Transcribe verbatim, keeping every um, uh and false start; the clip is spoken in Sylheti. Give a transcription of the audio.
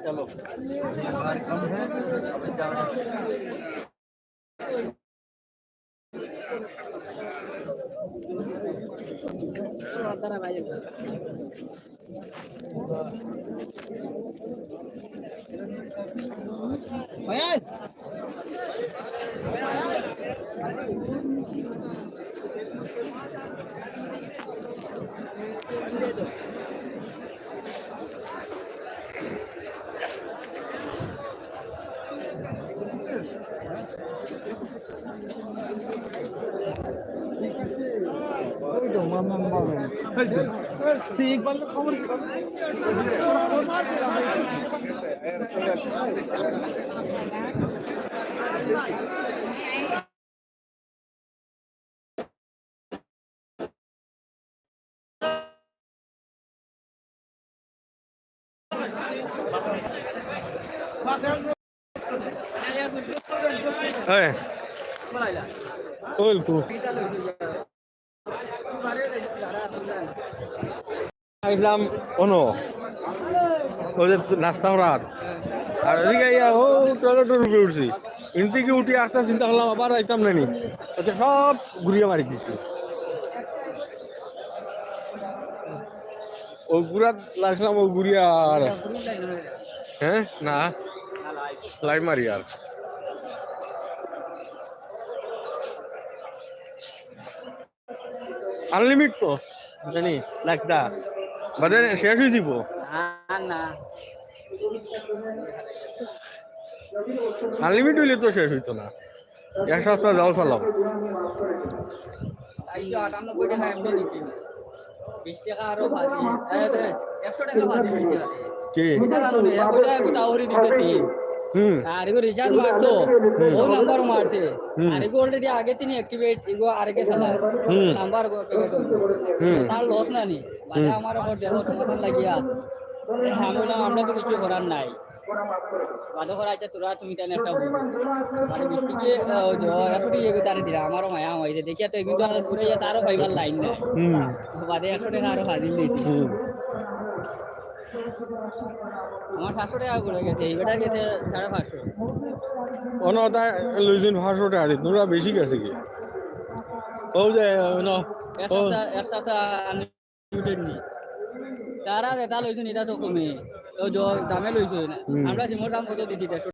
चलो। এই, ওই তো। আইলাম অনো, ওই যে নাস্তা করার, আর ওদিকে আইয়া ও টয়লেটর উপরে উঠছি। ইন থাকি উঠি একটা চিন্তা করলাম, আবার আইতাম না নি, আচ্ছা, সব ঘুরিয়ে মারি দিছি। ও ঘুরা লাগলাম, ও ঘুরিয়া আর, হ্যাঁ, না, লাইভ মারি আর। আনলিমিট তো, জানি, লাগতা। বাদে শেষ হয়ে দিব। না, না। আনলিমিট হইলে তো শেষ হইতো না। এক সপ্তাহ যাও চালাও। চারশো আটানব্বই টাকা এমনি নিছি। বিশ টাকা আরো বাড়ি। এ, এ, একশো টাকা বাড়ি হইছে। কি? এটা কারণে, এক টাকা একটু তাওরি দিতেছি। হুম। আর এগুলো রিচার্জ মারতো। হুম। ও নাম্বার মারছে। হুম। আর এগুলো already আগে তিনি activate, এগুলো আরেকে চালায়। হুম। নাম্বার গো, হুম। তার লস না নি। বাদে হুম। আমার ওপর দেখো, সমাধান লাগিয়া। আমি বললাম, আমরা তো কিছু করার নাই। বাদে করে, আচ্ছা, তোরা তুমি তাহলে একটা বুঝো। আর মিষ্টি কি, আহ, ওই যে, একশো টাকা এগুলো তারে দিলাম, আমারও মায়া হয়েছে। দেখিয়া তো এগুলো তো আর ঘুরে গিয়ে তারও পাইবার লাইন নাই। হুম। তো বাদে একশো টাকা আরো ফাজিল দিয়েছি। হুম। আমার সাতশো টাকা ঘুরে গেছে, এই বেটার গেছে সাড়ে পাঁচশো। অন্য কথা লইছেন পাঁচশো টাকা দিয়ে, তোমরা বেশি গেছে কি? ও যে, অন্য, এক ও সপ্তাহ, এক সপ্তাহ আমি limited নি। তারা যেটা লইছেন, এটা তো কমে। ও জ-, দামে লইছে না। হুম। আমরা সিমর দাম কত দিছি? দেড়শো।